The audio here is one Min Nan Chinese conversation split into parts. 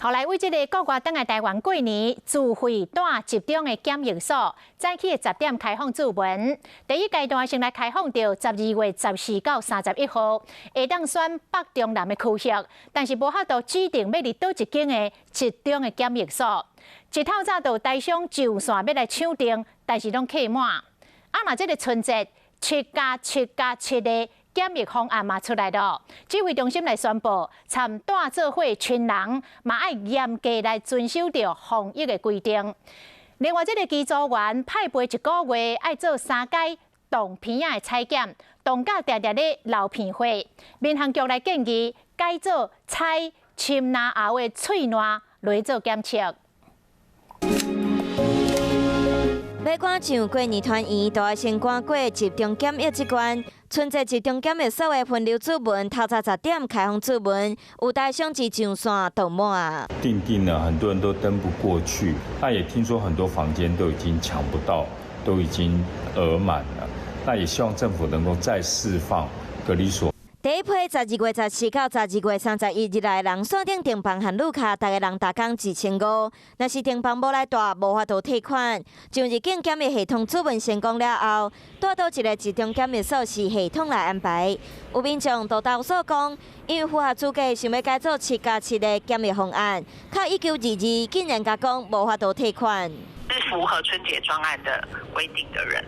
後來為這个國外轉來台灣過年，自費蹛集中的檢疫所，早起的10點開放注文。第一階段先來開放到12月14到31號，會當選北中南的區域，但是無法度指定欲佇佗一間的集中的檢疫所。一透早就台商上線欲來搶訂，但是攏客滿。啊，若這个春節7+7+7的檢疫方案嘛出來了，指揮中心來宣布，參蹛做伙親人嘛愛嚴格來遵守著防疫的規定。另外，這个機組員派飛一個月愛做三擺動鼻仔的採檢，動甲定定咧流鼻血。民航局來建議改做採深嚨喉的喙瀾來做檢測。欲趕上過年團圓，都愛先趕過集中檢疫這關。春節集中檢疫所的分流注文，透早10點開放注文，有台商一上線就滿。訂定了，很多人都登不過去。那也聽說很多房間都已經搶不到，都已經額滿了。那也希望政府能夠再釋放隔離所。第一批12月14到12月31日來人，線頂訂房和旅卡，逐个人逐工1500。若是訂房無來蹛，無法度退款。上入境檢疫系統注文成功了後，蹛佗一个集中檢疫所是系統來安排。有民眾就投訴講，因為符合資格，想欲改做7加7的檢疫方案，敲1922竟然共講無法度退款。是符合春節專案的規定的人，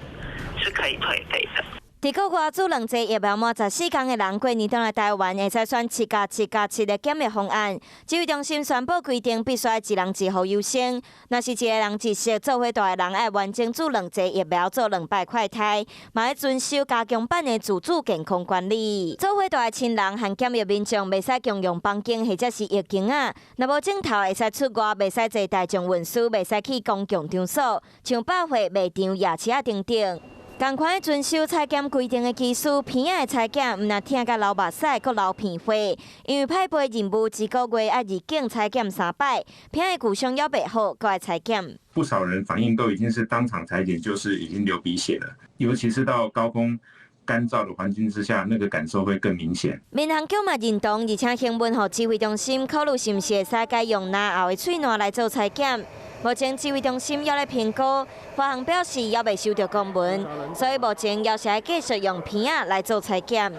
是可以退費的。佇國外注兩劑疫苗滿14天的人，過年轉來台灣，會使選7加7加7的檢疫方案。指揮中心宣布規定，必須一人一戶優先。若是一个人一室做伙蹛的人，愛完整注兩劑疫苗，做兩擺快篩，嘛愛遵守加強版的自主健康管理。做伙蹛的親人和檢疫民眾，袂使共用房間或者是浴巾仔。若無症頭會使出外，袂使坐大眾運輸，袂使去公共場所，像百貨、賣場、夜市仔等等。仝款愛遵守採檢規定的機師，鼻仔的採檢，毋但疼甲流目屎，閣流鼻血。因為派飛任務一個月愛入境採檢三擺，鼻仔的舊傷猶袂好，閣愛採檢。不少人反映都已經是當場採檢，就是已經流鼻血了，尤其是到高空乾燥的環境之下，那個感受會更明顯。民航局嘛認同，而且詢問予指揮中心，考慮是毋是會使改用嚨喉的喙瀾來做採檢。目前指揮中心猶咧評估，華航表示猶未收到公文，所以目前猶是愛繼續用鼻仔來做採檢。